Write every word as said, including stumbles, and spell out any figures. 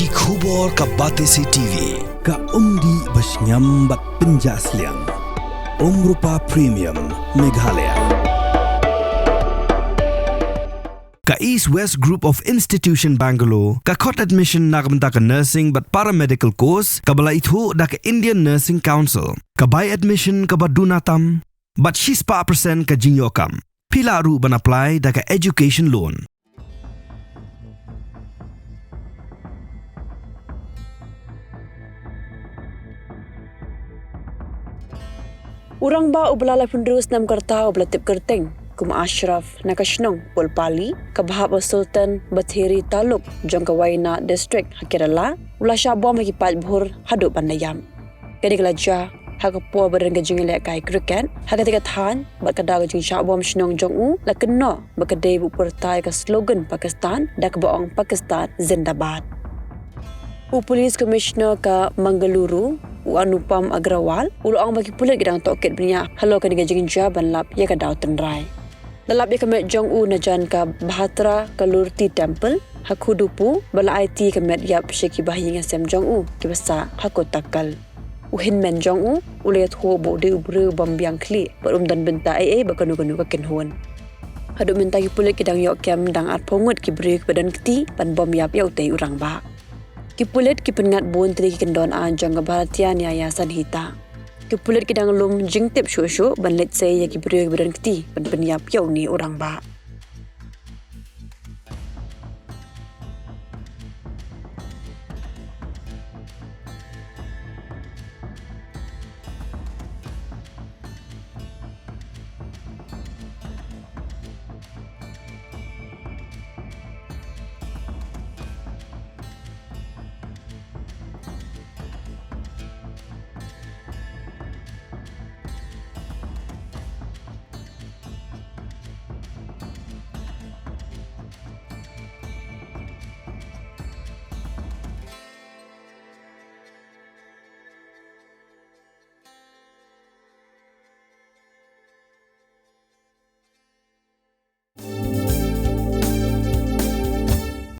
Ki khubor ka Batesi T V, ka umdih ba shngiam bad pynjah sliang. Umrupa Premium, Meghalaya. Ka East West Group of Institution Bangalore ka khot admission na ka bynta ka nursing bad paramedical course kaba la ithuh da ka Indian Nursing Council. Ka bai admission kaba duna tam bad shispah percent ka jingïoh kam. Phi lah ruh ban apply da ka education loan. U rangbah uba la laiphew hynriew snem ka rta uba la tip kyrteng kum Ashraf na ka shnong Polpali, kaba hap ha Sultan Batheri Taluk jong ka Wayanad District ha Kerala, u la shah bom ha ki paidbah haduh ban da ïap. Kane ka la jia ha ka por ba don ka jingïalehkai cricket ha katei ka thaiñ, bad ka daw ka jingshah bom shnong jong u la kynnoh ba ka dei ba u pyrta ïa ka slogan Pakistan da kaba ong Pakistan Zindabad. U Police Commissioner ka Mangaluru, u Anupam Agrawal, u la ong ba ki pulit ki dang tohkit bniah halor kane ka jingjia ban lap ïa ka daw tynrai. La lap ïa ka met jong u na jan ka Bhadra Kalurti Temple ha Khudupu, bad la aiti ïa ka met ïap sha ki bahaïing hasem jong u kiba sah ha Kottakkal. U hynmen jong u u la ïathuh ba u dei u briew bym biang khlieh bad um don bynta ei ei bad kano kano ka kynhun. Haduh mynta ki pulit ki dang ïoh kem dang arphew ngut ki briew kiba don kti ban bom ïap ïa utei u rangbah. Ki pulit ki pynngat bun tylli ki kyndon aiñ jong ka Bharatiya Nyaya Sanhita. Ki pulit ki dang lum jingtip shuh shuh ban leit sei ïa ki briew kiba don kti ban pynïap ïa une u rangbah.